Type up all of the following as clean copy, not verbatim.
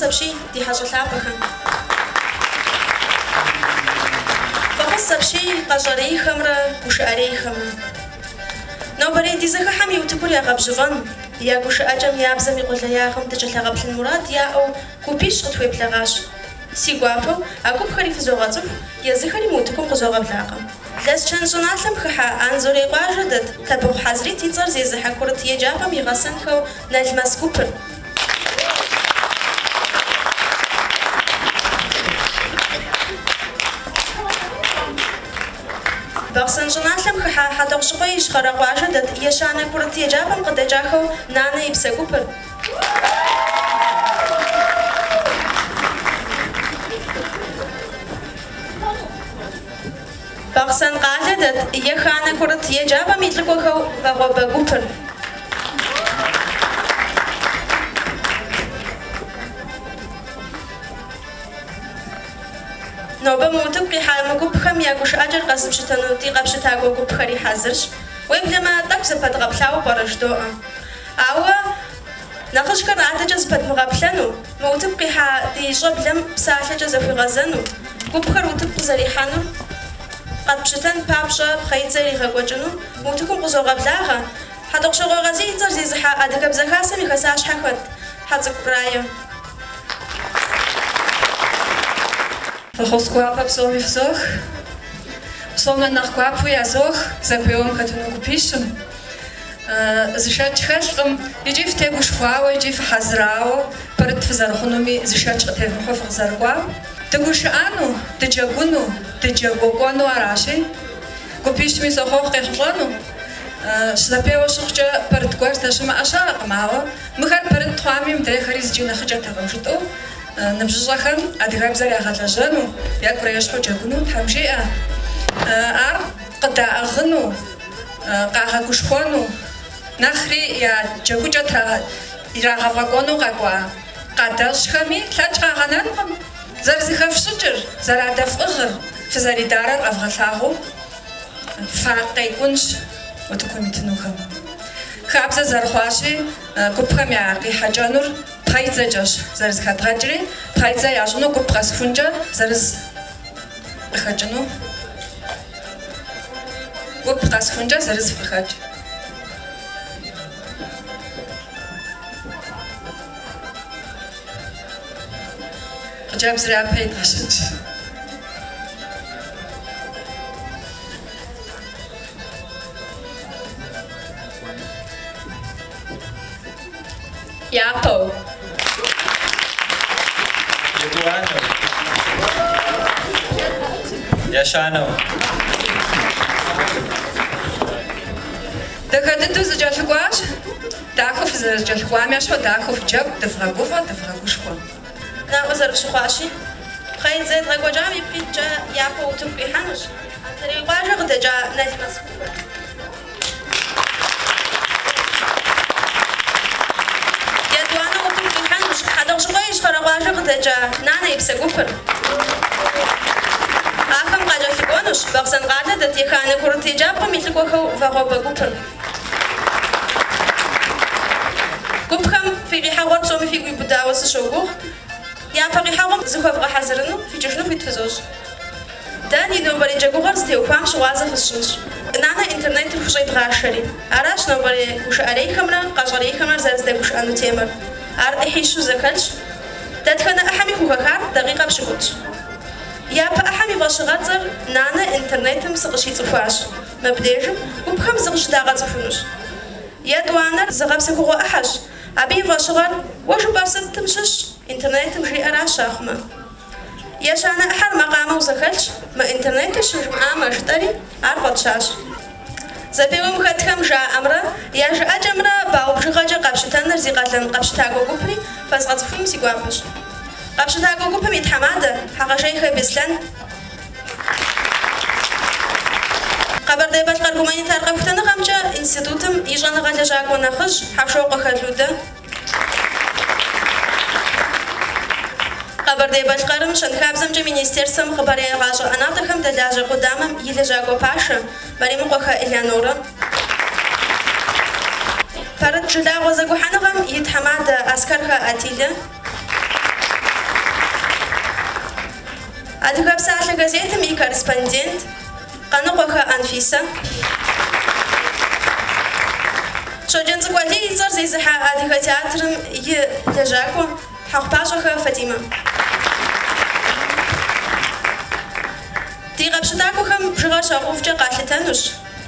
апщий, ди хьэщӏэ лъапӏэхэм. Фӏэхъус апщий къэщӏэрейхэмрэ гушыӏэрейхэмрэ. Нобэрей ди зэхыхьэм и утыкур ягъэбжьыфӏэн, я гушыӏэкӏэм я бзэм и къулеягъым дыкӏэлъагъэплъын мурад яӏэу гупищ къытхуеблэгъащ. Си гуапэу а гупхэри фызогъэцӏыху, езыхэри мы утыкум къызогъэблагъэ. Лэсчэн щӏыналъэм хыхьэ Анзорей къуажэ дэт Табыхъу Хьэзрит и цӏэр зезыхьэ курыт еджапӏэм и гъэсэнхэу Налмэс гупыр. Бахъсэн щӏыналъэм хыхьэ Хьэтӏохъущыкъуей Ищхъэрэ къуажэ дэт ещанэ курыт еджапӏэм къыдэкӏахэу Нанэ и псэ гупыр. Бахъсэн къалэ дэт еханэ курыт еджапӏэм и лӏыкӏуэхэу Вагъуэбэ гупыр. Нобэ мы утыку къихьа мы гупхэм я гушыӏэкӏэр къэзыпщытэну ди къэпщытакӏуэ гупхэри хьэзырщ. Уеблэмэ, тӏэкӏу зэпэдгъэплъауэ пӏэрэ жыдоӏэ. Ауэ нэхъыжьхэр адэкӏэ зыпэдмыгъэплъэну, мы утыку къихьа ди щӏэблэм псалъэкӏэ захуигъэзэну, гупхэр утыку къызэрихьэнур къэтпщытэн папщӏэ пхъэидзэ иригъэкӏуэкӏыну мы утыкум къызогъэблагъэ Хьэтӏохъущокъуэ Къазий и цӏэр зезыхьэ Адыгэбзэ Хасэм и хасащхьэ хэт Хьэцӏыкӏу Рае. Фӏэхъус гуапэ псоми фызох. Псомэ нэхъ гуапэу язох зэпеуэм хэтыну гупищым. Зы шэч хэлъкъым, икӏи фытегушхуауэ, икӏи фыхьэзырауэ, пэрыт фызэрыхъунуми зы шэч къытевмыхьэу фыкъызэрыкӏуам. Дыгушыӏэну, дыджэгуну, дыджэгуэкӏуэну аращи, гупищми сохъуэхъу къехъулӏэну. Щызэпеуэ щыхъукӏэ пэрыт гуэр здэщымыӏэ щыӏэкъым, ауэ мыхэр пэрыт хъуами, мыдрейхэри зыкӏи нэхъыкӏэтэкъым жытӏэу ныбжьыщӏэхэм адыгэбзэр ягъэлэжьэну, екӏурэ ещхьу джэгуну Тхьэм жиӏэ. Ар къыдаӏыгъыну, къагъэгушхуэну, нэхъри я джэгукӏэ ирагъэфӏэкӏуэну къэкӏуа къадэщӏхэми лъэкӏ къагъэнэнкъым. Зэрызэхэфщӏыкӏыр, зэрадэфӏыгъыр, фызэридарэр къэвгъэлъагъуэу факъекӏунщ утыкум итынухэм. Хабзэ зэрыхъуащи, гупхэм я къихьэкӏэнур пхъэидзэкӏэщ зэрызэхэдгъэкӏри, пхъэидзэ ящӏыну гуп къэсхункӏэ зырыз къыхэкӏыну. Гуп къэсхункӏэ зырыз фыкъыхэкӏ. Хъыджэбзыр япэ идгъэщынщ. Япэу. Етӏуанэу. Ещанэу. Дахэ дыдэу зэкӏэлъыкӏуащ. Дахэу фызэрызэкӏэлъыкӏуам ещхьу дахэу фыджэгу, дывгъэгуфӏэ, дывгъэгушхуэ. Наӏуэ зэрыфщыхъуащи, пхъэидзэ едгъэкӏуэкӏам ипкъ иткӏэ япэу утыку къихьэнущ Анзорей къуажэ къыдэкӏа Налмэс гупыр. Етӏуанэу утыку къихьэнущ Хьэтӏохъущыкъуей Ищхъэрэ къуажэ къыдэкӏа Нанэ и псэ гупыр. Ахэм къакӏэлъыкӏуэнущ Бахъсэн къалэ дэт еханэ курыт еджапӏэм и лӏыкӏуэхэу Вагъуэбэ гупыр. Гупхэм фи къихьэгъуэр псоми фигу иубыдауэ сыщогугъ. Япэ къихьэгъуэм зыхуэвгъэхьэзырыну фикӏыжыну хуит фызощӏ. Дэ ди нобэрей джэгугъуэр зытеухуам щыгъуазэ фысщӏынщ. Нанэ интернетыр хущӏедгъашэри. Аращ нобэрей гушыӏэрейхэмрэ къэщӏэрейхэмрэ зэрыздэгушыӏэну темэр. Ар ӏыхьищу зэхэлъщ. Дэтхэнэ ӏыхьэми хухэхар дакъикъэ пщыкӏутӏщ. Япэ ӏыхьэм и фӏэщыгъэцӏэр Нанэ интернетым сыкъыщицӏыхуащ. Мыбдежым гупхэм зыкъыщыдагъэцӏыхунущ. Етӏуанэр зыгъэпсэхугъуэ ӏыхьэщ. Абы и фӏэщыгъэр Уэ жыпӏэр сытым щыщ, интернетым жиӏэращ ахъумэ. Ещанэ ӏыхьэр макъамэу зэхэлъщ, мы интернетыр щыжымыӏамэ жытӏэри, ар фӏэтщащ. Зэпеуэм хэтхэм жаӏэмрэ я жыӏэкӏэмрэ балл бжыгъэкӏэ къапщытэныр зи къалэн къэпщытакӏуэ гупри фэзгъэцӏыхуну си гуапэщ. Къэпщытакӏуэ гупым и тхьэмадэ Хьэгъэжейхэ Беслъэн, Къэбэрдей-Балъкъэр гуманитар къэхутэныгъэмкӏэ институтым и щӏэныгъэ лэжьакӏуэ нэхъыжь Хьэвшокъуэхэ Людэ, Къэбэрдей-Балъкъэрым щэнхабзэмкӏэ министерствэм хъыбарегъащӏэ ӏэнатӏэхэм дэлажьэ къудамэм и лэжьакӏуэ пашэ Мэремыкъуэхэ Элеонорэ, Пэрыт жылагъуэ зэгухьэныгъэм и тхьэмадэ Аскэрхэ Атилэ. Адыгэ псалъэ газетым и корреспондент Къаныкъуэхэ Анфисэ, Щоджэнцӏыкӏу Алий и цӏэр зезыхьэ Адыгэ театрым и лэжьакӏуэ Хьэхъупащӏэхэ Фатимэ. Ди къэпщытакӏуэхэм бжыгъэр щагъэувкӏэ къалъытэнущ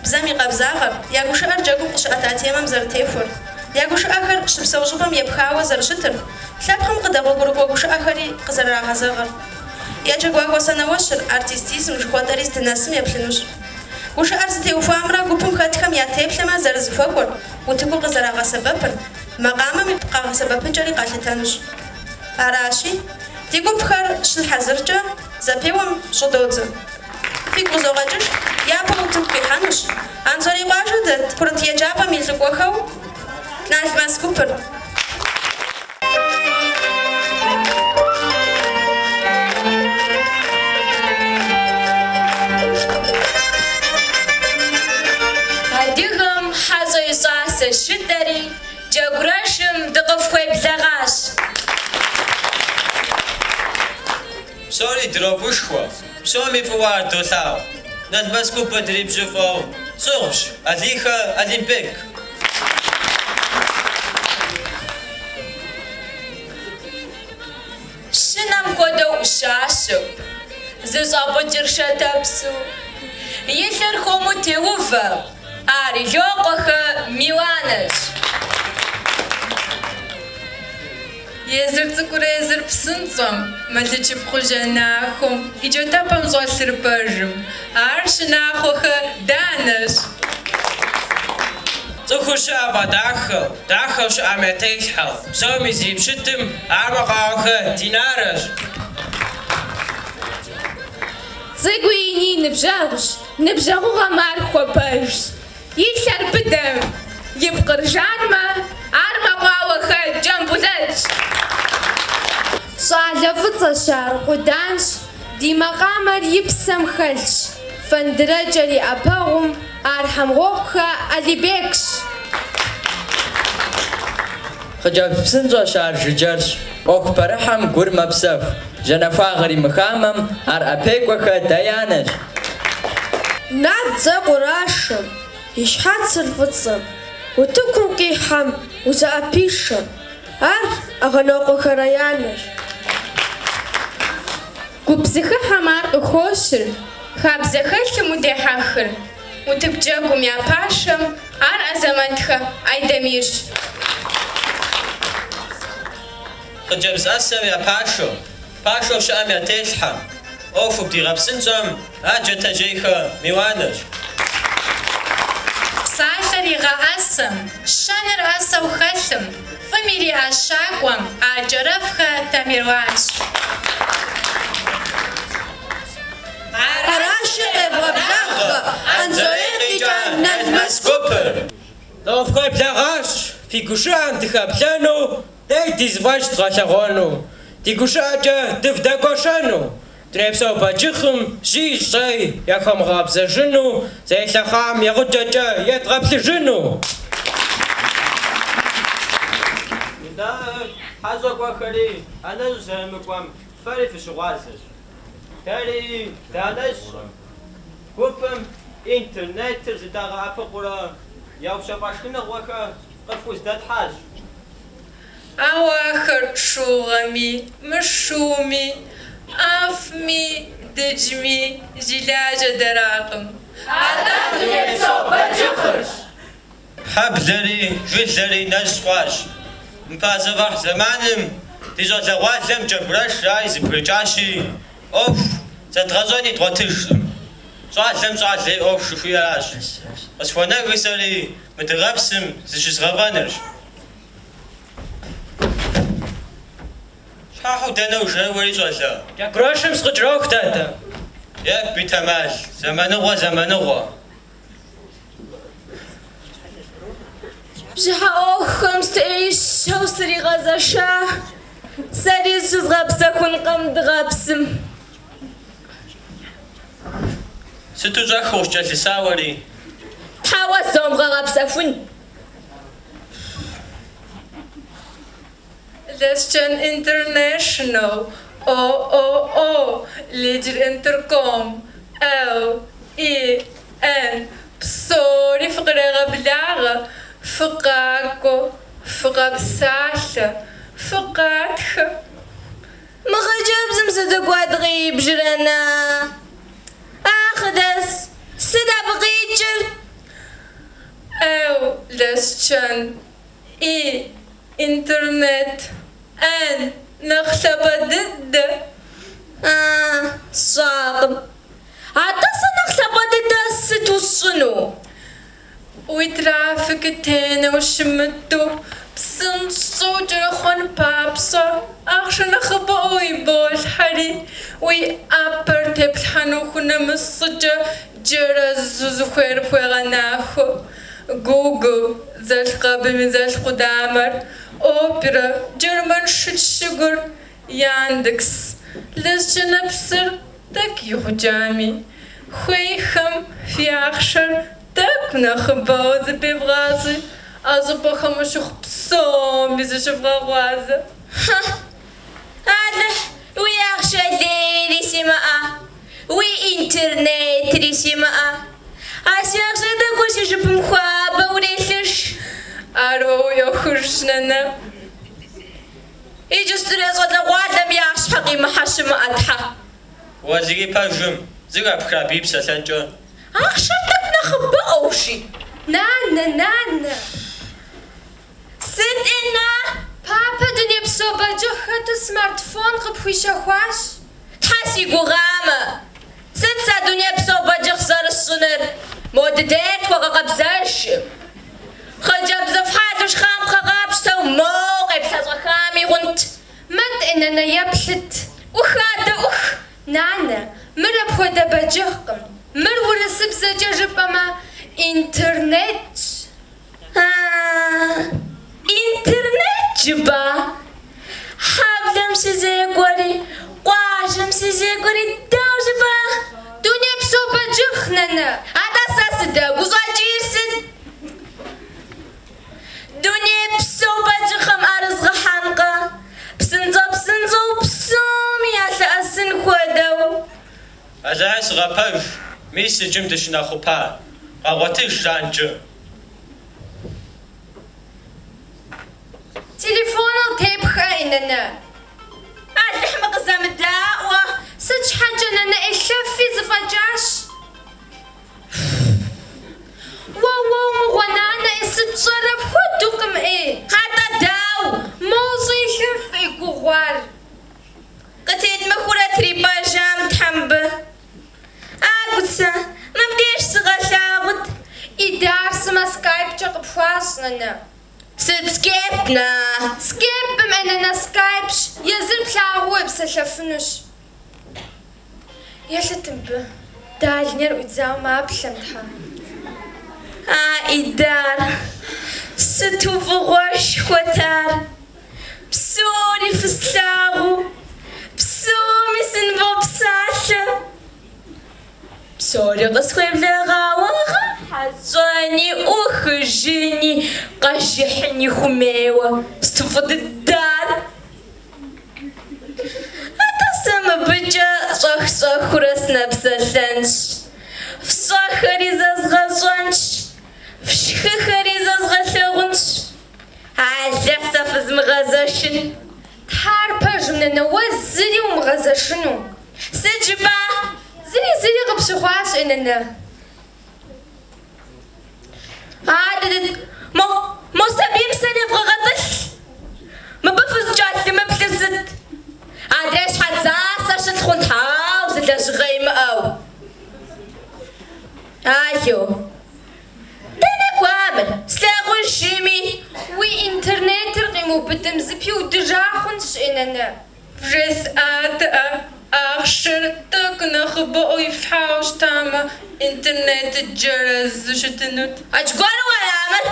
бзэм и къабзагъэр, я гушыӏэр джэгум къыщыӏэта темэм зэрытехуэр, я гушыӏэхэр щыпсэу щӏыпӏэм епхауэ зэрыщытыр, лъэпкъым къыдэгъуэгурыкӏуэ гушыӏэхэри къызэрырагъэзэгъыр. Я джэгуакӏуэ сэнаущыр, артистизм жыхуэтӏэри здынэсым еплъынущ. Гушыӏэр зытеухуамрэ гупым хэтхэм я теплъэмрэ зэрызэхуэкӏуэр, утыкур къызэрагъэсэбэпыр, макъамэм и къэгъэсэбэпыкӏэри къалъытэнущ. Аращи, ди гупхэр щыхьэзыркӏэ зэпеуэм щӏыдодзэ. Фигу къызогъэкӏыж, япэу утыку къихьэнущ Анзорей къуажэ дэт курыт еджапӏэм и лӏыкӏуэхэу Налмэс гупыр. Адыгэм хьэщӏэ и щӏасэщ жытӏэри, Джэгурэшым дыкъыфхуеблэгъащ. Псори дрогушхуэ, псоми фӏыуэ ар долъагъу. Налмэс гупыр дрибжьыфӏэу тщӏыгъущ Алийхэ Алимбек. Щынэм хуэдэу ӏущащэу, зыщӏапӏыкӏыр шэтэпсу, и лъэр хуэму теувэ, ар Илокъуэхэ Миланэщ. Езыр цӏыкӏурэ езыр псынщӏэм, Мэлычыпхъу жьэнахуэм, и джатэпэм щӏэлъыр пэжым, ар Щынахъуэхэ Данэщ. Цӏыхур щыӏэ фӏэдахэу, дахэу щыӏэм я телъхьэу, псоми зрипщытым, ар Мэкъуауэхэ Динарэщ. Цӏыкӏуи ини и ныбжьэгъущ, ныбжьэгъугъэм ар хуэпэжщ. И лъэр быдэм, и пкъыр жанмэ, ар Мэкъуауэхэ Джамбулэтщ. Щӏалэ фӏыцӏэщ ар, къуданщ, ди макъамэр и псэм хэлъщ, фэндырэкӏэр и ӏэпэгъум, ар Хьэмгъуокъухэ Алибекщ. Хъыджэбз псынщӏэщ ар, жыджэрщ, ӏуэху пэрыхьэм гур мэпсэху, жьэнахуагъэр имыхамэм, ар ӏэпекӏуэхэ Даянэщ. Набдзэ къурашэм, и щхьэцыр фӏыцӏэм, утыкум къихьэм узыӏэпишэм, ар Агънокъуэхэ Раянэщ. Гуп зэхыхьэм ар къыхощыр, хабзэ хэлъым удехьэхыр, утыку джэгум я пашэм ар Азэмэтхэ Айдэмирщ. Хъыджэбз ӏэсэм я пашэу, пашэу щыӏэм я телъхьэм, ӏуэхур бдигъэпсынщӏэм ар Джатэжьейхэ Миланэщ. Псалъэр игъэӏэсэм, щэныр ӏэсэу хэлъым, фӏым ириӏэщакӏуэм ар Кӏэрэфхэ Тамерланщ. Аращи, къевгъэблагъэ Анзорей къикӏа Налмэс гупыр. Дыкъыфхуеблэгъащ, фи гушыӏэм дыхэплъэну, дэ ди зэфӏэкӏ дгъэлъэгъуэну, ди гушыӏэкӏэ дывдэгуэшэну, дунейпсо бэджыхъым жьи щӏэи яхуэмыгъэбзэжыну, зэрилъэхъам я гъуджэкӏэ едгъэплъыжыну. Нтӏэ, хьэщӏэ кӏуэхэри ӏэнэщӏу зэрымыкӏуэм фэри фыщыгъуазэщ. Дэри дыӏэнэщӏкъым. Гупым интернетыр зыдагъэӏэпыкъуурэ яупщэфӏа шхыныгъуэхэр къыфхуздэтхьащ. Ауэ ахэр шыугъэми, мышыуми, ӏэфӏми, дыджми зи лажьэр дэракъым. Атӏэ дунейпсо бэджыхъырщ. Хьэблэри жылэри нэщӏ хъуащ. Мы пыӏэзэфӏэхь зэманым ди щӏалэгъуалэм джэгурэш жари зэбгрыкӏащи, ӏуэху зэдгъэщӏэни дгъуэтыжкъым. Щӏалэм щӏалэ и ӏуэху жыхуиӏэращ. Къысхуэнэжыр сэри мы дыгъэпсым зыщызгъэфӏэнырщ. Щхьэхьу дэнэ ужэрэ уэри, щӏалэ? Джэгурэшым сыкъыкӏэроху, дадэ. Е, битэмал, зэманыгъуэ, зэманыгъуэ. Бжьыхьэ ӏуэхухэм сыӏеищэу сригъэзэша, сэри зыщызгъэпсэхункъым дыгъэпсым. Сыту щӏэх укъыскӏэлъыса уэри? Тхьэ, уэ зомыгъэгъэпсэхун. Лэскэн Интернешнл. ООО Лидер Интерком, Л, И, Н псори фыкърегъэблагъэ, фыкъакӏуэ, фыкъэпсалъэ, фыкъатхэ. Мы хъыджэбзым сыту куэд къибжрэ, на? Ахъдэс, сыт абы къикӏыр? Л, Лэсчэн, И, интернет, Н, нэхъ лъапӏэ дыдэ. А, сщӏакъым. Атӏэ сэ нэхъ лъапӏэ дыдэ сыту сщӏыну? Уи трафикыр тенэу щымыту, псынщӏэу кӏэрыхъуэн папщӏэ, ахъшэ нэхъыбэӏуэу иболъхьэри, уи ӏэпэр теплъхьэну хунэмыс щӏыкӏэ джэрэзу зыхуейр пхуегъэнахуэ. Google, Дзэлъкъэбым и дзэлъ къудамэр, Опера, Джэрмэншыч щыгур, Яндекс, Лэсчэныпсыр тӏэкӏу игъуджами, хуейхэм фи ахъшэр тӏэкӏу нэхъыбэу зыпевгъащӏи, а щӏыпӏэхэм щыхъу псоми зыщывгъэгъуазэ. Хьы, Алыхь, уи ахъшэ лейри симыӏэ, уи интернетри симыӏэ. А си ахъшэ тӏэкӏур си жыпым хуабэу урелъыж. Ар уэ уи ӏуэхужщ, нанэ. Иджыстурей щӏалэгъуалэм я щхьэ къимыхьэ щымыӏэ, тхьэ. Уэлэхьи пэжым, зэхэпхрэ абы и псэлъэкӏэр? Ахъшэр тӏэкӏу нэхъыбэӏуэу жи. Нанэ, нанэ! Сыт, на? Папэ дунейпсо бэджыхъ хэту смартфон къыпхуищэхуащ. Тхьэ си гугъамэ! Сыт сэ дунейпсо бэджыхъ зэрысщӏыныр? Мо дыдейр тхуэгъэкъэбзэж. Хъыджэбзыфӏ хьэлу шхапхъэ къапщтэу моуэ къеплъэщӏэхами хъунт. Мэт, нанэ, еплъыт. ӏух адэ, ӏух! Нанэ, мыр апхуэдэ бэджыхъкъым. Мыр урысыбзэкӏэ жыпӏэмэ, интернетщ. А, интернет жыпӏа? Хьэблэм сызекӏуэри, къуажэм сызекӏуэри дауэ жыпӏа? Дунейпсо бэджыхъ, нанэ. Атӏэ сэ сыдэгу щӏэкӏийр сыт? Дунейпсо бэджыхъым ӏэрызгъэхьэнкъэ? Псынщӏэ-псынщӏэу псоми ялъэӏэсын хуэдэу. Алыхьыр сыгъэпэж, мис иджым дыщынэхъупа. Къэгъуэтыж, Жанджы. Телефоныр тепхэ, нанэ. Алыхь, мы къызэмыдаӏуэ. Сыт щхьэкӏэ, нанэ, елъэфи зэфӏэкӏащ. Уэ, уэ, мыгъуэ, нанэ, сыт пщӏэрэ апхуэдэукъым, ӏей. Атӏэ дау? Моуэ щӏелъэф, ӏей, гугъуар. Къытедмыхурэ трипӏэжам тхьэмбы. Агуцэ, мыбдеж сыгъэлъагъут. Идар сымэ скайпкӏэ къыпхуащӏ, нанэ. Сыт скайп, на? Скайпым, нанэ, скайпщ, езыр плъагъуу уепсэлъэфынущ. Елъыт мыбы, дальнер ӏуидзауэ маплъэм, тхьэ. А, Идар, сыту фӏыгъуэшхуэт ар. Псори фыслъагъуу, псоми сынывопсалъэ. Псори къысхуеблэгъауэ гъэхьэщӏэни, ӏухыжыни, къэжыхьыни хумейуэ. Сыту фӏы дыдэ ар. Атӏэ сэ мыбыкӏэ щӏэх-щӏэхыурэ сынэпсэлъэнщ. Фщӏэхэри зэзгъэщӏэнщ, фшхыхэри зэзгъэлъагъунщ. Алыхь сэ фызмыгъэзэшын. Тхьэ, ар пэжым, нанэ, уэ зыри умыгъэзэшыну. Сыт жыпӏа? Зыри, зыри къыпщыхъуащ, нанэ. Адэ, мо, мо сабийм сэр евгъэгъэтӏылъ. Мыбы фызыкӏэлъымыплъыр сыт? Адрей щхьэ дзасэр щылъ хъунт, хьау, зы лэжьыгъэ имыӏэу. Алло. Дэнэ кӏуа мыр? Слъагъужми. Уи интернетыр къимыубыдым зыпиудыжа хъунщ, нанэ. Вжесӏатэӏэ, ахъшэр тӏэкӏу нэхъыбэӏуэу ифлъхьауэ щытамэ, интернетыр джэрэзу щытынут. Аджгуэру ара мыр?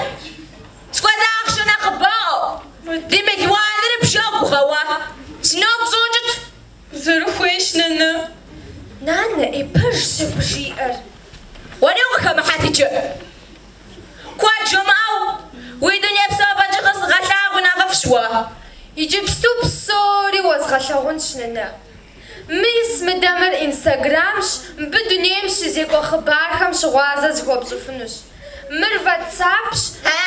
Схуэдэ ахъшэ нэхъыбэӏуэу. Ди мелуаныр бжэгъу гъэуа. Си нэгу щӏокӏыт. Зэрыхуейщ, нанэ. Нанэ, ӏей, пэжщ абы жиӏэр. Уэри укъыхэмыхьэт иджы. Куэд жумыӏэу, уи дунейпсо бэджыхъыр сыгъэлъагъу нэхъыфӏщ уэ. Иджыпсту псори уэзгъэлъагъунщ, нанэ. Мис мыдэ мыр Инстаграмщ, мыбы дунейм щызекӏуэ хъыбархэм щыгъуазэ зыхуэпщӏыфынущ. Мыр Ватсапщ. А,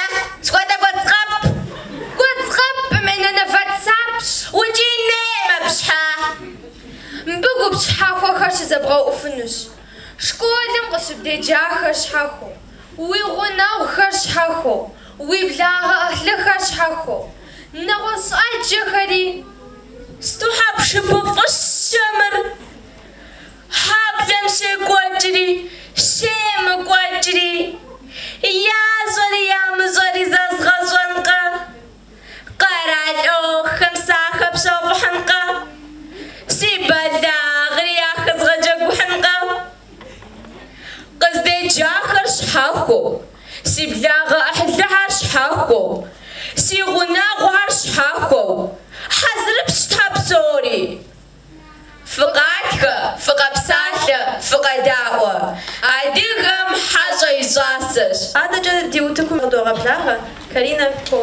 схуэдэ гуэдзкъэп. Гуэдзкъэпкъым, ей нанэ, Ватсапщ. Укӏий абы щхьа. Мыбы гуп щхьэхуэхэр щызэбгъэуӏуфынущ. Школым къыщыбдеджахэр щхьэхуэу, уи гъунэгъухэр щхьэхуэу, уи благъэ ӏыхьлыхэр щхьэхуэу, нэгъуэщӏ ӏэджэхэри. Сыту хьэпшыпыфӏыщэ мыр! Хьэблэм щекӏуэкӏри, щемыкӏуэкӏри, ящӏэри ямыщӏэри зэзгъэщӏэнкъэ, къэрал ӏуэхухэм сахэпщэфӏыхьынкъэ, си бэлагъри яхэзгъэджэгухьынкъэ. Къыздеджахэр щхьэхуэу, си благъэ ӏыхьлыхэр щхьэхуэу, си гъунэгъухэр щхьэхуэу, хьэзырыпщ тхьэ псори. Фыкъатхэ, фыкъэпсалъэ, фыкъэдаӏуэ. Адыгэм хьэщӏэ и щӏасэщ. Адэкӏэ ди утыкум къыдогъэблагъэ Каринэ Ко.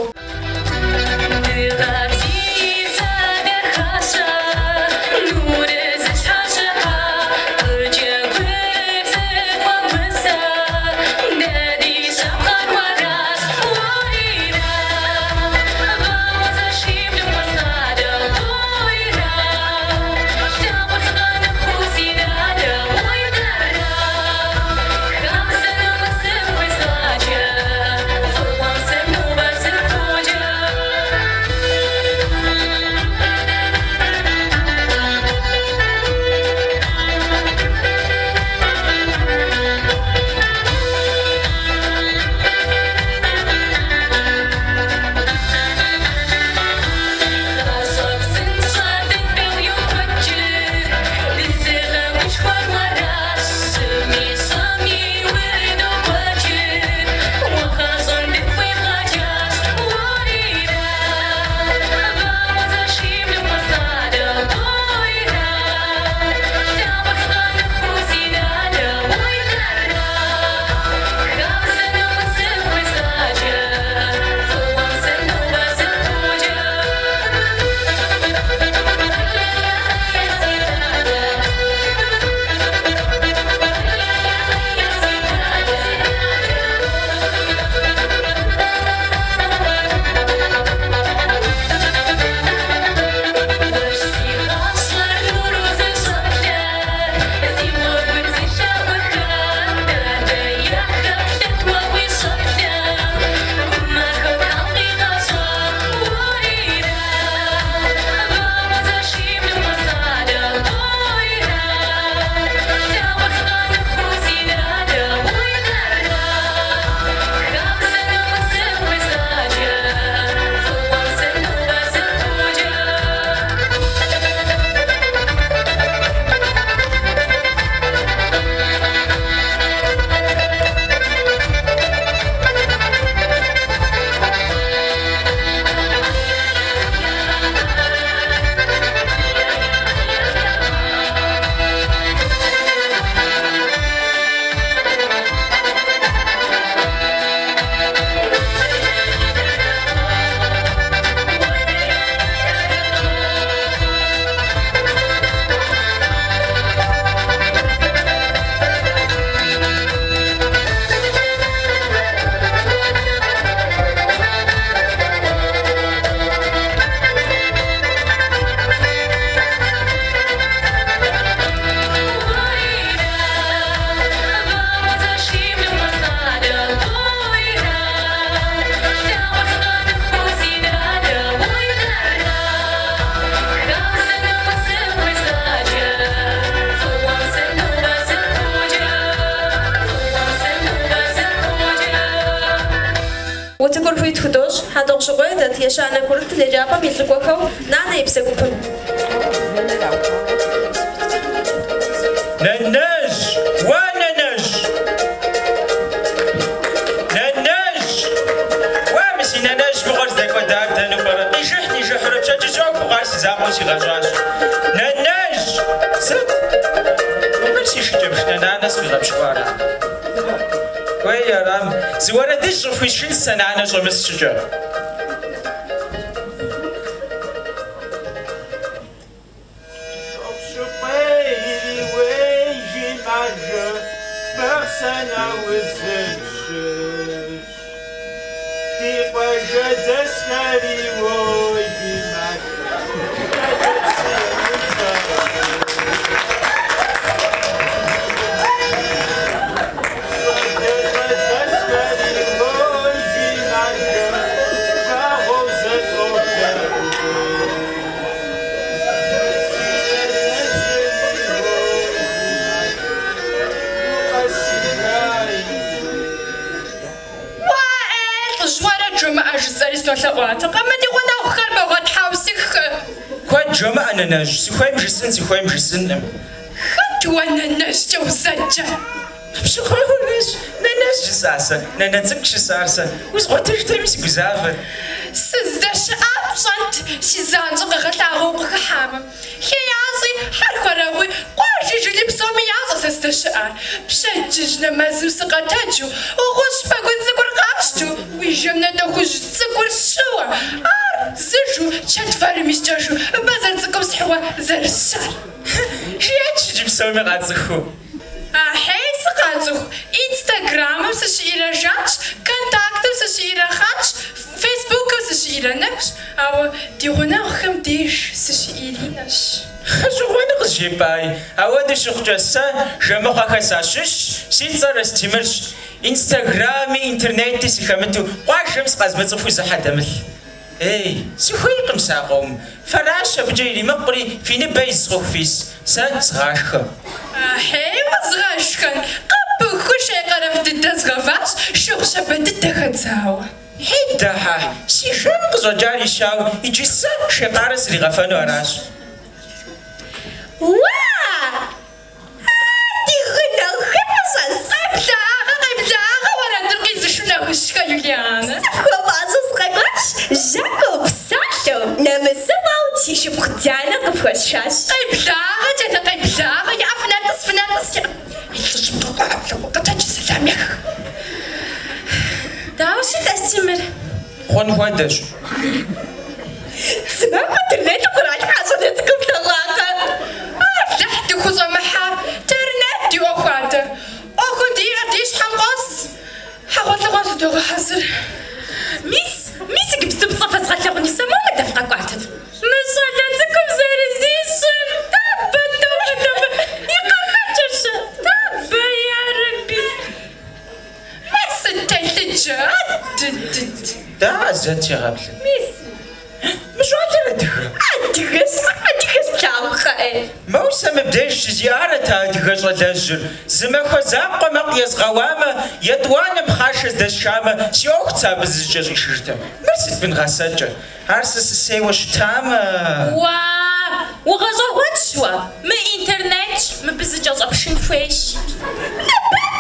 Утыкур хуит худощӏ Хьэтӏохъущыкъуей дэт ещанэ курыт еджапӏэм и лӏыкӏуэхэу Нанэ и псэ гупым. Нанэжь! Уа, нанэжь! Нанэжь! Уа, мы си нанэжь мыгъуэр здэкӏуэдар дэнэ пӏэрэ? Къижыхь-нижыхьурэ пщэдджыжь ӏуэхуу къар си закъуэу сигъэщӏащ. Нанэжь! Сыт? Мыр си шыкӏэпшынэ нанэ сфӏигъэпщкӏуара? Уей, арам, зы уэрэдыжь къыфхуисшынт сэ нанэ щӏэмыс щӏыкӏэ. маржэ, Бахъсэн аузым щыщ. Ди къуажэдэсхэри уой маржэ, Шэджэм псы ӏуфэм Щӏалэщӏэдэсхэри уой маржэ, Вагъуэу зэщӏоблэ. Си нанэжьми уой маржэ, укъэсыжаи. Уа, ӏей, лӏыжь, уэрэд жумыӏэ жысӏэри сынолъэӏуатэкъэ, мы ди гъунэгъухэр мэгъэтхьэусыхэ. Куэд жомыӏэ, нанэжь, сыхуейм жысӏэн, сыхуейм жысӏэнкъым. Хэт уэ нанэжькӏэ узэджэр? Къыпщыхъуауэ аращ, нанэжь жысӏа сэ, нанэ цӏыкӏу жысӏар сэ, узгъуэтыжтэми сыгузавэрт. Сыздэщыӏар пщӏэнт, си занщӏэ къэгъэлъагъуэ укъыхыхьамэ. Хеящӏи, хьэрхуэрэгъуи, къуажи жыли псоми ящӏэ сэ сыздэщыӏар. Пщэдджыжь нэмэзым сыкъэтэджу, гъущӏ пэгун цӏыкӏур къасщтэу, уи жэм натӏэхужь цӏыкӏур сщыуэ, ар зыжу, чэтвэрым искӏэжу, бэзэр цӏыкӏум схьыуэ зэрысщар. Жиӏэнщ иджы псоми къацӏыхуу. Ахьей, сыкъацӏыху, Инстаграмым сыщыИрэжанщ, Контактым сыщыИрэхъанщ, Фейсбукым сыщыИрэнэхущ, ауэ ди гъунэгъухэм деж сыщыИринэщ. Гъэщӏэгъуэну къызжепӏай, ауэдэу щыхъукӏэ сэ Жэмыхъуэхэ сащыщщ, си цӏэр Астемырщ. Инстаграми интернети сыхэмыту къуажэм сыкъэзмыцӏыхуу зы хьэ дэмылъ. Ей, сыхуейкъым сэ а къомым. Фэращ абыкӏэ иримыкъури, фи ныбэ из хъуху фис, сэ згъашхэ. Ахьей, узгъэшхэн, къэпыхуу шей къэрэф дыдэ згъэващ, шыгъу щабэ дыдэ хэдзауэ. Хьидэ, хьэ, си жэм къыщӏэкӏар ищауэ, иджы сэ шей къарэ сригъэфэну аращ. Уа! Ди гъунэгъухэр къыщӏэс. Къеблагъэ, къеблагъэ, уэрэдыр къизышу Нэхущхэ Юлианэ. Сыфхуэпӏащӏэу сыкъэкӏуащ, жьакӏуэу, псалъэу, нэмысыфӏэу си шыпхъу Дианэ къыфхуэсшащ. Къеблагъэ, Дианэ, къеблагъэ, иӏэ, фынэтӏыс, фынэтӏыс, иӏэ. Лӏыжьым къыкъуэӏэплъэу, къэтэджи сэлам ех. Дауэ щыт, Астемыр? Хъун хуэдэщ. Зымахуэ интернетым къралъхьа щӏалэ цӏыкӏум плъэгъуакъэ? Алыхь дыхущӏэмыхьэ, интернет ди ӏуэху адэ. ӏуэхуу диӏэр ди щхьэм къос. Хьэгъуэлӏыгъуэм зыдогъэхьэзыр. Мис, мис иджыпсту пцӏэ фэзгъэлъэгъуни сэ моуэ дывгъэкӏуатэт. Мы щӏалэ цӏыкӏум зэрызищӏыр, тобэ, тобэ, тобэ, и къэфэкӏэр-щэ, тобэ, ярэби. Мыр сыт телъыджэ, адыдыд. Дауэ зэт сегъэплъыт? Мис. Мы щӏалэр адыгэ? Адыгэщ, адыгэщ плъагъуркъэ, ӏей. Моуэ сэ мыбдеж щызиӏарэт а адыгэ щӏалэжьыр. Зы махуэ закъуэ мэкъу езгъэуамэ, етӏуанэ пхъашэ здэсшамэ, си ӏуэхут сэ абы зызыкӏэщӏишыжтэм. Мыр сыт бын гъэсэкӏэ? Ар сэ сысейуэ щытамэ. Уа, угъэщӏэгъуэнщ уэ! Мы интернетщ, мыбы зыкӏэщӏэпшын хуейщ.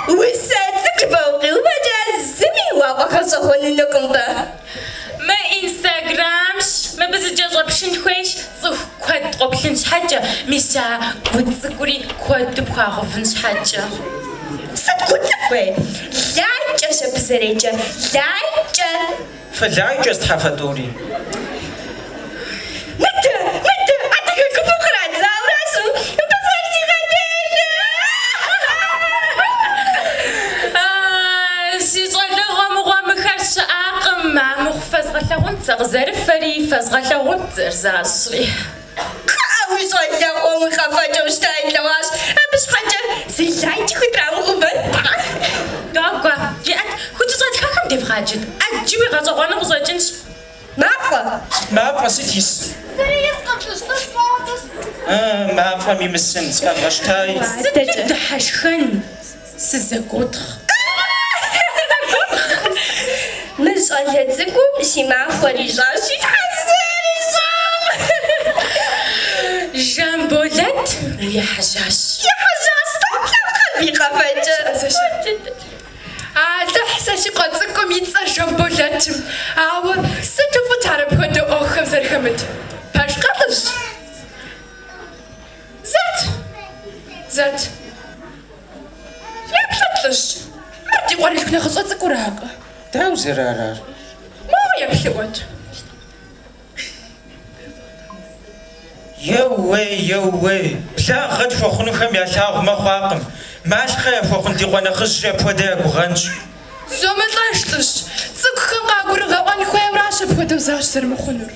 Мыбы усэ цӏыкӏу жыпӏэу укъиувэкӏэ зыми уафӏэгъэщӏэгъуэнынукъым-тӏэ. Мы Инстаграмщ, мыбы зыкӏэщӏэпшын хуейщ, цӏыху куэд къоплъын щхьэкӏэ, мис а гу цӏыкӏури куэду пхуагъэувын щхьэкӏэ. Сыт гу цӏыкӏу, ӏей? Лайкӏэщ абы зэреджэр, лайкӏэ. Фылайкӏэщ тхьэ фэ тӏури. Мыдэ, мыдэ, адыгэ гупым кърадзауращ, мыбы зэрызигъэделэр. А, си щӏалэгъуэ мыгъуэ мыхэр щыӏакъым, амыхъу фэзгъэлъагъунт сэ къызэрыфэри, фэзгъэлъагъунт зэрызащӏри. Кхъыӏэ, уи щӏалэгъуэм уи къэфэкӏэу щыта илъэгъуащ, абы щхьэкӏэ зы лайкӏи хутрамыгъэувэн. Догуэ, иӏэт, хукӏыщӏэтхахэм девгъаджэт, ӏэджэуи гъэщӏэгъуэну къыщӏэкӏынщ. Мафӏэ! Мафӏэ сыт ис? Зыри искъым, лӏыжь, тӏыс, моуэ тӏыс. А, мафӏэм имысын, сыкъэбгъэщтай. Сыту дыхьэшхэн, сызэгуотхъ. Мы щӏалэ цӏыкӏум си махуэр ищӏащи, Тхьэ зэрищӏам! Жамболэт ехьэжьащ. Ехьэжьащ, плъагъуркъэ абы и къэфэкӏэр. Алыхь, сэ си къуэ цӏыкӏум и цӏэр Жамболэтым, ауэ сыту фӏыт ар апхуэдэ ӏуэхухэм зэрыхэмытыр. Пэжкъэ, лӏыжь? Зэт! Зэт! Еплъыт, лӏыжь, мыр ди къуэрылъху нэхъыщӏэ цӏыкӏуракъэ? Дауэ зэрыарар? Моуэ еплъыӏуэт. Еууей, еууей, благъэ тхуэхъунухэм ялъагъумэ хъуакъым. Малъхъэ яхуэхъун ди къуэ нэхъыжьри апхуэдэ я гугъэнщ. Зомылӏэж, лӏыжь, цӏыкӏухэм къагурыгъэӏуэн хуейуэращ апхуэдэу защӏ зэрымыхъунур.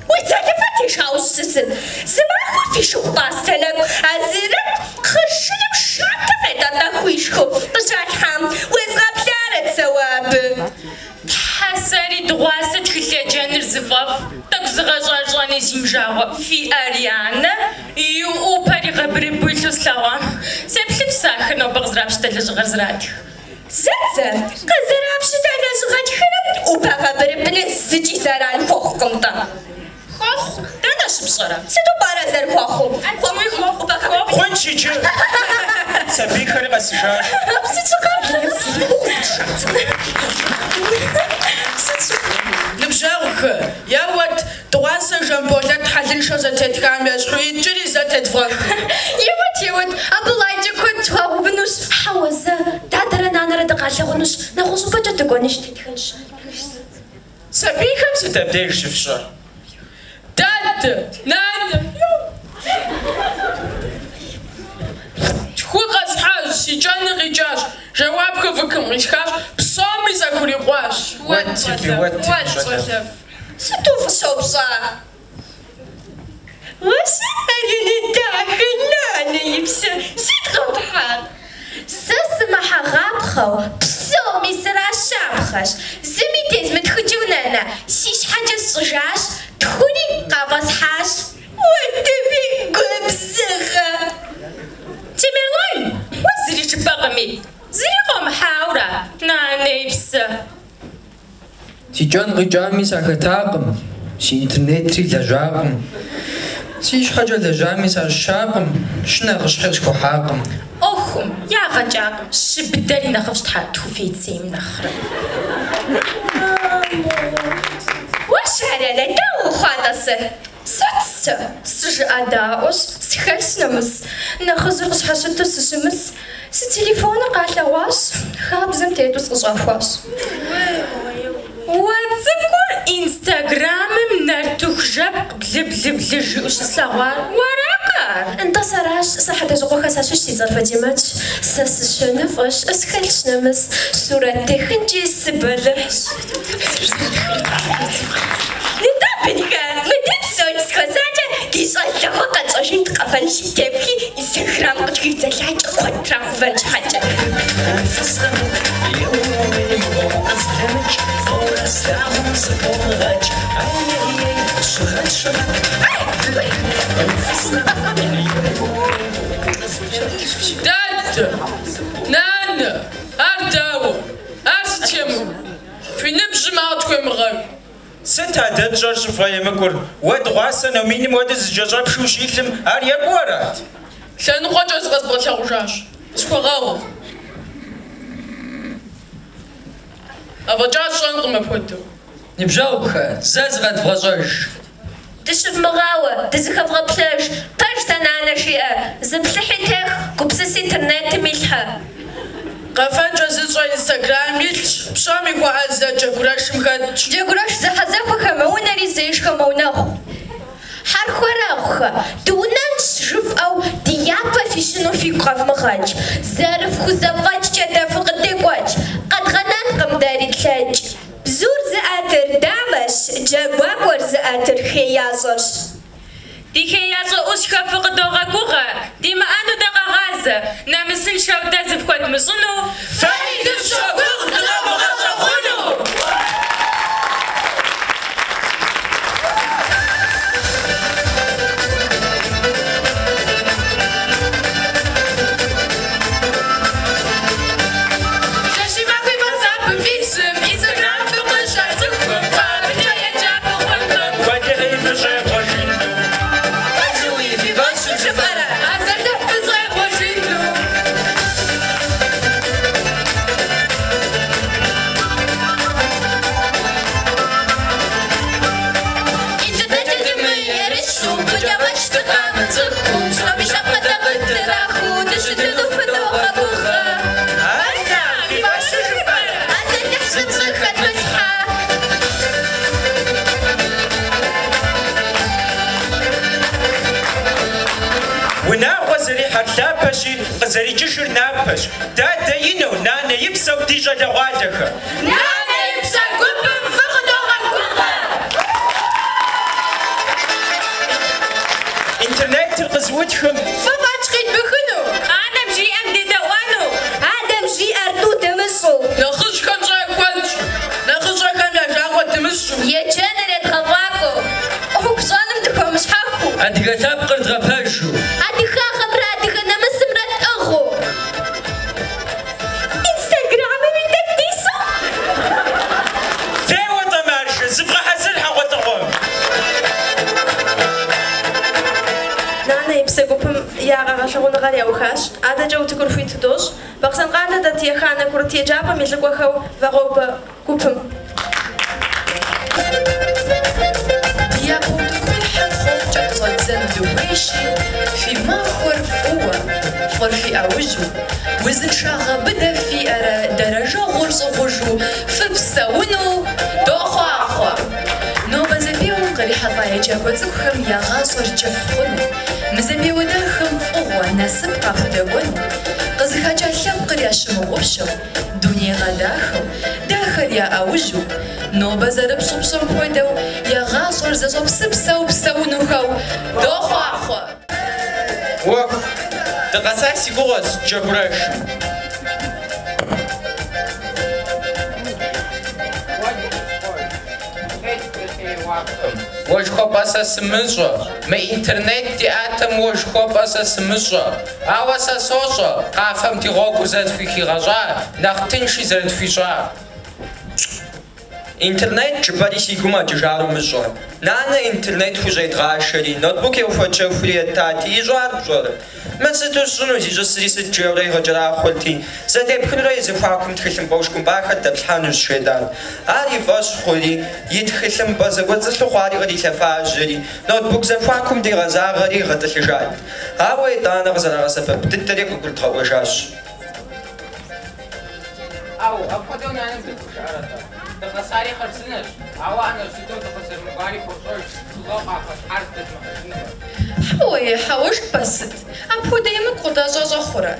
Уи дзэлыфэ тешауэ ущысыт? Зымахуэ фи шыгъу-пӏастэ нэкӏу Азирэт хъыршыным шатэ къетӏэтӏэхыу ишхыу къыщалъхьам, уезгъэплъарэт сэ уэ абы. Тхьэ, сэри дыгъуасэ тхылъ еджэныр зыфӏэфӏ, тӏэкӏу зыгъэщӏэрэщӏэни зимыжагъуэ фи Арианэ и ӏупэр игъэбырыбу илъу слъэгъуам. Сеплъынщ сэ ахэр нобэ къызэрапщытэ лэжьыгъэр зэратх. Зэ-зэ, къызэрапщытэ лэжьыгъэ тхыным ӏупэ гъэбырыбыныр зыкӏи зэран хуэхъукъым-тӏэ. Хуохъу, дэнэ щыпщӏэрэ? Сыту пӏэрэ зэрыхуэхъур? Хуохъу, ӏупэ гъэбырыбын. Хъунщ иджы. Сабийхэри къэсыжащ. Ныбжьэгъухэ, еуэт, дыгъуасэ Жамболэт хьэлыншэу зэтетхам ещхьу иджыри зэ тедвгъэх. Еуэт, еуэт, абы лайкӏэ куэд тхуагъэувынущ. Хьэуэ, зэ, дадэрэ нанэрэ дыкъалъагъунущ, нэгъуэщӏыпӏэкӏэ дыкӏуэнщи тетхынщ. Сабийхэм сыт абдеж щыфщӏэр? Дадэ, нанэ, Тху къэсхьащ, си кӏэныр къикӏащ, жэуапхэр ВК-м къисхащ, псоми сахурикъуащ. Уэт тебе, уэт тебе, щӏалэфӏ. Сыту фӏыщэу пщӏа? Уэ си Аринэ дахэ, нанэ и псэ, сыт къэпхьар? Сэ сымыхьэгъапхъэу, псоми сращапхъэщ. Зыми тезмытхыкӏыу, нанэ, си щхьэкӏэ сщӏыжащ, тхури къафӏэсхьащ. Уэ тебе губзыгъэ! Темерлан, уэ зыри жыпӏэкъыми, зыри къомыхьаура, нанэ и псэ? Си кӏэн къикӏами сахэтакъым, си интернетри лэжьакъым. Си щхьэкӏэ лэжьами сащыщакъым, щы нэхъыщхьи къысхуэхьакъым. ӏуэхум ягъэ кӏакъым, щы быдэри нэхъыфӏщ тхьэ тхуфейцейм нэхърэ. Уэ щэ, Аринэ, дауэ ухъуа, тӏасэ? Сыт сэ? Сыжыӏэдаӏуэщ, схэлъщ нэмыс. Нэхъыжьыр къыщхьэщыту сыщымыс. Си телефоныр къалъэгъуащ, хабзэм тету сыкъыщӏахуащ. Уэ цӏыкӏур Инстаграмым нартыху жэпкъ блы-блы-блы жиӏэу щыслъэгъуар уэракъэ ар? Нтӏэ, сэращ, сэ Хьэтэжьыкъуэхэ сащыщ, си цӏэр Фатимэтщ. Сэ сыщэныфӏэщ, схэлъщ нэмыс, сурэт техынкӏи сыбэлыхьщ. Нтӏэ, бынхэ, мы дэ псори дызэхуэсакӏэ ди щӏалэгъуэ къэтщӏэжын дыкъэфэнщи, тефхи Инстаграм къытхуивдзэ лайкӏэ куэд трагъэувэн щхьэкӏэ. Дадэ, нанэ, ар дауэ? Ар сыт емыкӏу? Фи ныбжьым ар тхуемыгъэкӏу. Сыт а дэ тщӏэр щӏыфӏэемыкӏур? Уэ дыгъуасэ номиным хуэдэу зыкӏэщӏэпшу ущилъым, ар екӏуу арат? Лъэныкъуэкӏэ зыкъэзбгъэлъэгъужащ. Схуэгъэгъу. Афӏэкӏа сщӏэнкъым апхуэдэу. Ныбжьэгъухэ, зэ зыкъэдвгъэщӏэж. Дыщывмыгъауэ, дызыхэвгъэплъэж, пэжт а нанэ жиӏэр, зыплъыхьи тех, гупсыси интернетым илъхьэ. Къэфэнкӏэ зыщӏэ Инстаграмым илъщ, псоми хуэӏэзэ Джэгурэшым хэтщ. Джэгурэш зэхьэзэхуэхэр мэунэри зеишхэр мэунэхъу. Хьэрхуэрэгъухэ, дыунэнщ жыфӏэу ди япэ фищыну фигу къэвмыгъэкӏ. Зэрыфхузэфӏэкӏкӏэ дэ фыкъыдекӏуэкӏ, къэдгъэнэнкъым дэри тлъэкӏ. Бзур зыӏэтыр дамэщ, джэгуакӏуэр зыӏэтыр хеящӏэрщ. Ди хеящӏэ ӏущхэ фыкъыдогъэгугъэ, димыӏэну дэ къэгъазэ, нэмысыншэу дэ зыфхуэдмыщӏыну. Фэри дыфщогугъ дыкъэвмыгъэщӏэхъуну! Жэщи махуи WhatsApp-м фисым, Инстаграм фыкъыщацӏыхум, фэ абыкӏэ еджа фыхъункъым. Уэлэхьи, фыщӏегъуэжыну. Пэжуи фи фӏэщу жыфӏэрэ, азалыхь фыщӏегъуэжыну. гуапэщ, дадэ и нэу, нанэ и псэу ди щӏалэгъуалэхэ! Нанэ и псэ гупым фыкъыдогъэгугъэ! Интернетыр къызыӏутхым. Фӏы фӏэкӏ къидмыхыну! Анэм жиӏэм дедэӏуэну! Адэм жиӏэр тӏу дымыщӏу. Нэхъыжьхэм пщӏэ яхуэтщӏу. Нэхъыщӏэхэм я жагъуэ дымыщӏу. Еджэныр едгъэфӏакӏуэу. ӏуэху щӏэным дыхуэмыщхьэхыу. Адыгэ лъэпкъыр дгъэпэжу. Адыгагъэмрэ адыгэ нэмысымрэ тӏыгъыу. Инстаграмми тӏэкӏу дису. Феуэ-тӏэ, маржэ, зывгъэхьэзыр хьэгъуэлӏыгъуэм! Нанэ и псэ гупым я къэгъэлъэгъуэныгъэр яухащ. Адэкӏэ утыкур хуит дощӏ. Бахъсэн къалэ дэт еханэ курыт еджапӏэм и лӏыкӏуэхэу Вагъуэубэ гупым. Ди япэ утыкуихьэм хъуэхъукӏэ къыщӏэддзэну дыхуейщи, фи махуэр фӏыуэ, фӏыр фи ӏэужьу, узыншагъэ быдэ фиӏэрэ дэрэжэгъуэр щӏыгъужу фыпсэуну дохъуахъуэ! Нобэ зэпеуэм кърихьэлӏа еджакӏуэ цӏыкӏухэм я гъащӏэр кӏыхь хъуну, мы зэпеуэ дахэм фӏыгъуэ, насып къахудэкӏуэну, къызыхэкӏа лъэпкъыр ящымыгъупщэу, дуней гъэдахэу, дахэр я ӏэужьу, нобэ зэрыпщӏыпщӏэм хуэдэу я гъащӏэр зэщӏэпсыпсэу псэунухэу дохъуахъуэ! Уэху, дыкъэса си гугъэщ Джэгурэшым. Уэ жыхуэпӏэ сэ сымыщӏэ, мы интернет диӏатэм уэ жыхуэпӏэ сэ сымыщӏэ. Ауэ сэ сощӏэ, къафэм ди гъуэгур зэрытхухигъэщӏар, нэхъ тынши зэрытхуищӏар. Интернет жыпӏэри си гум къэкӏыжар умыщӏэ. Нанэ интернет хущӏедгъашэри, ноутбук еухуэтщэхури еттати, ищӏар пщӏэрэ? Мыр сыту сщӏыну, зищӏысри сыт жиӏэурэ игъэкӏэрахъуэрти, зэтепхынурэ и зэхуакум тхылъымпӏэ ушкӏумпӏахэр дэплъхьэнущ, жетӏат. Ар и фӏэщ хъури, и тхылъымпӏэ зэкӏуэцӏылъу хъуари кърилъэфажьэри, ноутбук зэхуакум дигъэзагъэри игъэтӏылъыжат. Ауэ итӏанэ къызэрагъэсэбэп дыдэри къыгурыдгъэӏуэжащ. Ау, апхуэдэу нанэм дыхужыӏэрэ-тӏэ? Дыкъэсари хъарзынэщ, ауэ ӏэнэщӏ дыдэу дыкъызэрымыкӏуари фощӏэж, тыгъэу къахуэтхьар здэдмыхьыжынумэ. Хьэуэ, е хьэуэ жыпӏэ сыт? Апхуэдэ емыкӏу къытӏэщӏэщӏэ хъурэ?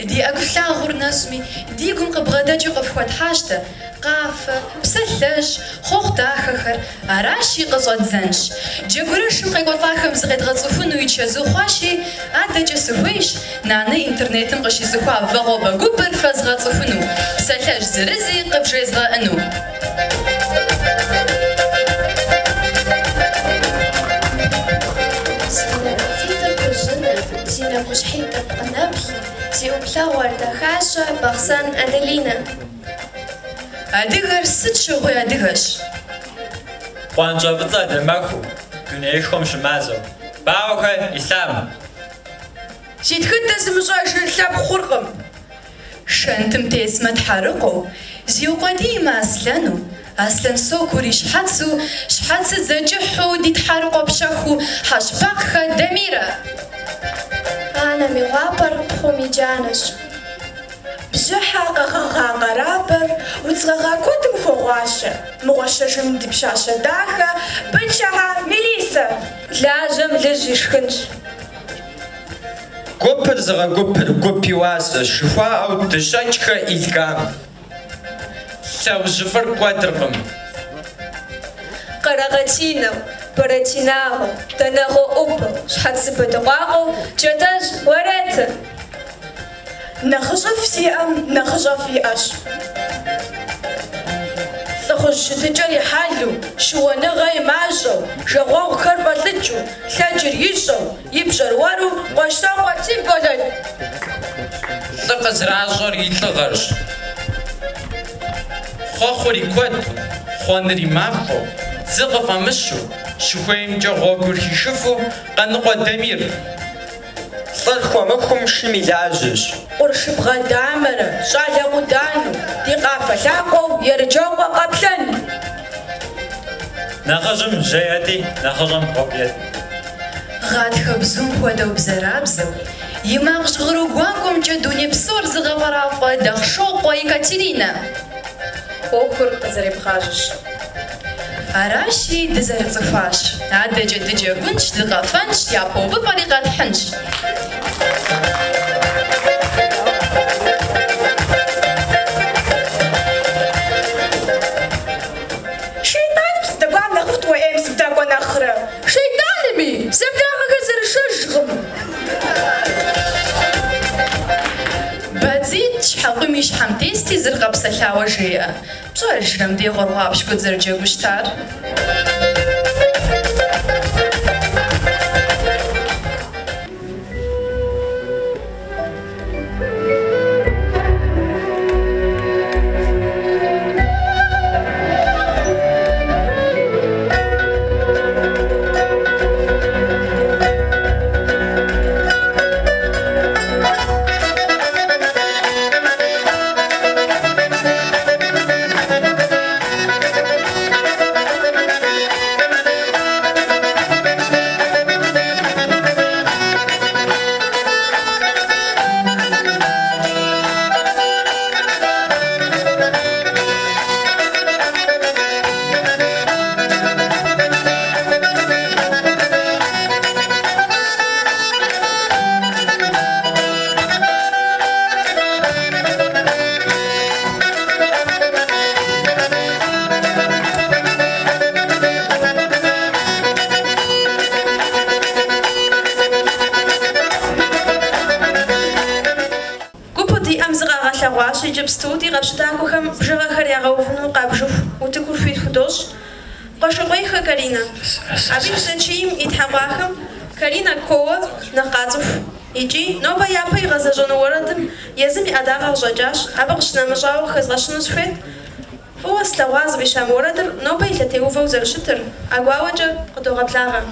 Ди ӏэгу лъагъур нэщӏми, ди гум къыбгъэдэкӏыу къыфхуэтхьащ дэ къафэ, псалъэжь, хъуэхъу дахэхэр, аращи, къыщӏэддзэнщ. Джэгурэшым къекӏуэлӏахэм зыкъедгъэцӏыхуну и чэзу хъуащи, адэкӏэ сыхуейщ нанэ интернетым къыщицӏыхуа Вагъуэбэ гупыр фэзгъэцӏыхуну, псалъэжь зырызи къывжезгъэӏэну. Зи нэкӏуцитӏыр хужьынэ, зи нэкӏущхьитӏыр пкъынэплъ, зи ӏуплъэгъуэр дахащэ Бахъсэн Аделинэ. Адыгэр сыт щыгъуи адыгэщ. Къуанщӏэ фӏыцӏэ дэмэхуу, дунеишхуэм щымазэу. Бауэхэ Ислъам. Зи тхыдэ зымыщӏэжыр лъэпкъ хъуркъым. Шэнтым тесмэ тхьэрыкъуэу, зиукъуэдиймэ аслъэну, аслъэн сокур и щхьэцу, щхьэцыдзэ кӏыхьу ди тхьэрыкъуэ пщэхуу Хьэщпакъхэ Дамирэ. Анэм и гъуапэр пхъум и джанэщ. Бжьыхьэ къэгъэгъа къэрабэр удз гъэгъа куэдым хуогъуащэ. Мыгъуэщэжын ди пщащэ дахэ Бычэхьэ Мелиссэ. Лажьэм лыжь ишхынщ. Гупыр зыгъэгупыр гуп и уасэщ, жыхуаӏэу Дыщэкӏхэ Илгам. Лъэужьыфӏыр кӏуэдыркъым. Къэрэгъэтинэу, Бэрэтинагъэу, Дэнэгъуэ ӏубэу, Щхьэцыбэ дыкъуакъуэу, Джатэжь Уэрэтэ. Нэхъыщӏэфӏ зиӏэм нэхъыщӏэфӏ иӏэщ. Лӏыхъужь щытыкӏэр и хьэлу, щыуэныгъэ и мащӏэу, жагъуэгъухэр фӏэлӏыкӏыу, лъэкӏыр ищӏэу, и пщӏэр уэру Къуэщтокъуэ Тимболэт. Лӏы къызэращӏэр и лӏыгъэрщ. Хъуэхъур и куэду, хъуэныр и махуэу, дзы къыфӏэмыщу, щыхуеймкӏэ гъуэгур хишыфу Къаныкъуэ Дамир. Лӏыр хуэмыхум шым и лажьэщ. Къуршыбгъэ дамэрэ щӏалэ къудану, ди къафэ лъакъуэу Ерыджокъуэ Къаплъэн. Нэхъыжьым жьэ ети, нэхъыщӏэм гъуэгу ет. Гъатхэ бзум хуэдэу бзэрабзэу, и макъ жьгъыру гуакӏуэмкӏэ дуней псор зыгъэфӏэрафӏэ Дахъшокъуэ Екатеринэ. ӏуэхур къызэребгъажьэщ. Аращи, дызэрыцӏыхуащ. Адэкӏэ дыджэгунщ, дыкъэфэнщ, япэ увыпӏэри къэтхьынщ. Щхьэкъуийм и щхьэм тести, зыр къэпсэлъауэ жеӏэ. Пщӏэжрэ мыбдеж гъуэрыгъуапщкӏуэ дызэрыджэгуу щытар? Гупу диӏэм зыкъагъэлъэгъуащ иджыпсту ди къэпщытакӏуэхэм бжыгъэхэр ягъэувыну къабжыху утыкур хуит худощӏ. Къуэшыкъуейхэ Каринэ. Абы и зэчийм итхьэкъуахэм Каринэ куууэ нэхъ къацӏыху. Икӏи нобэ япэ игъэзэщӏэну уэрэдым езым и ӏэдакъэ къыщӏэкӏащ. Абы къыщынэмыщӏауэ къыхэзгъэщыну сыхуейт, фӏыуэ слъэгъуа зыфӏища мы уэрэдыр нобэ и лъэтеувэу зэрыщытыр, ӏэгуауэкӏэ къыдогъэблагъэ.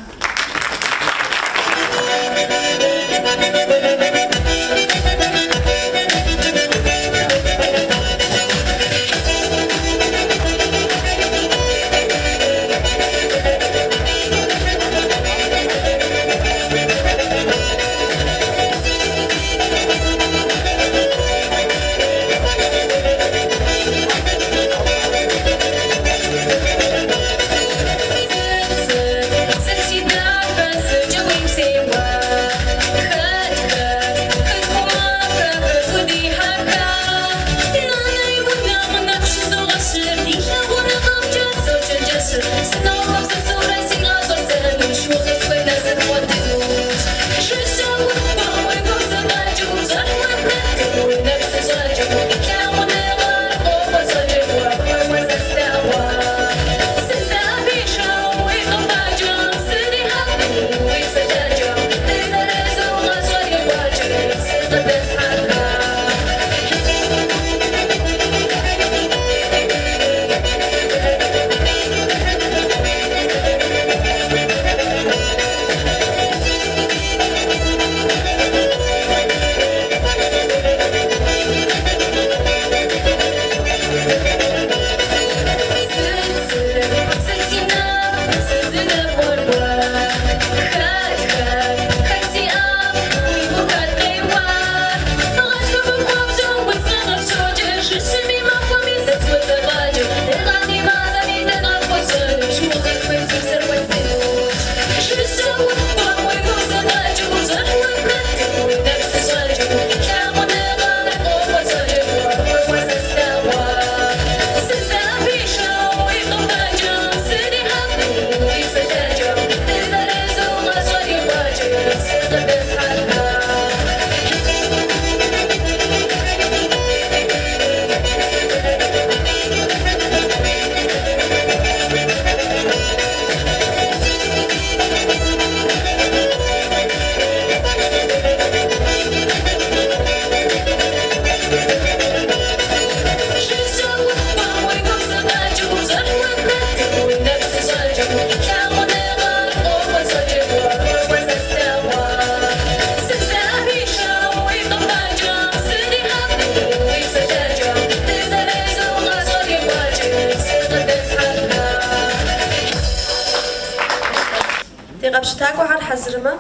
Ди къэпщытакӏуэхэр хьэзырмэ,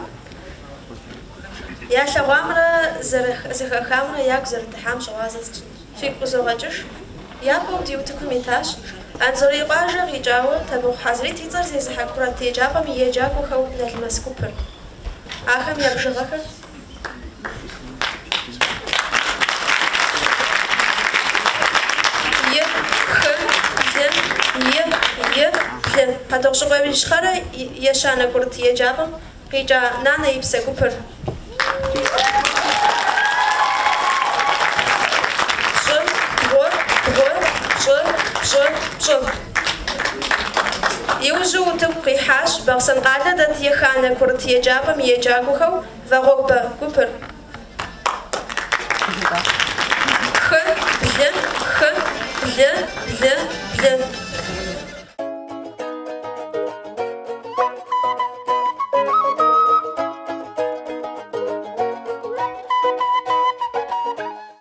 ялъэгъуамрэ зэхахамрэ ягу зэрыдыхьам щыгъуазэ сщӏынщ. Фигу къызогъэкӏыж, япэу ди утыкум итащ Анзорей къуажэ къикӏауэ Табыхъу Хьэзрит и цӏэр зезыхьэ курыт еджапӏэм и еджакӏуэхэу Налмэс гупыр. Ахэм я бжыгъэхэр. Е, хы, лы, е, е, лы. Хьэтӏохъущыкъуей Ищхъэрэ ещанэ курыт еджапӏэм къикӏа Нанэ и псэ гупыр. плӏы, пщӏы. Иужьу утыку къихьащ Бахъсэн къалэ дэт еханэ курыт еджапӏэм и еджакӏуэхэу Вагъуэбэ гупыр. Хы, блы, хы, блы, блы, блы.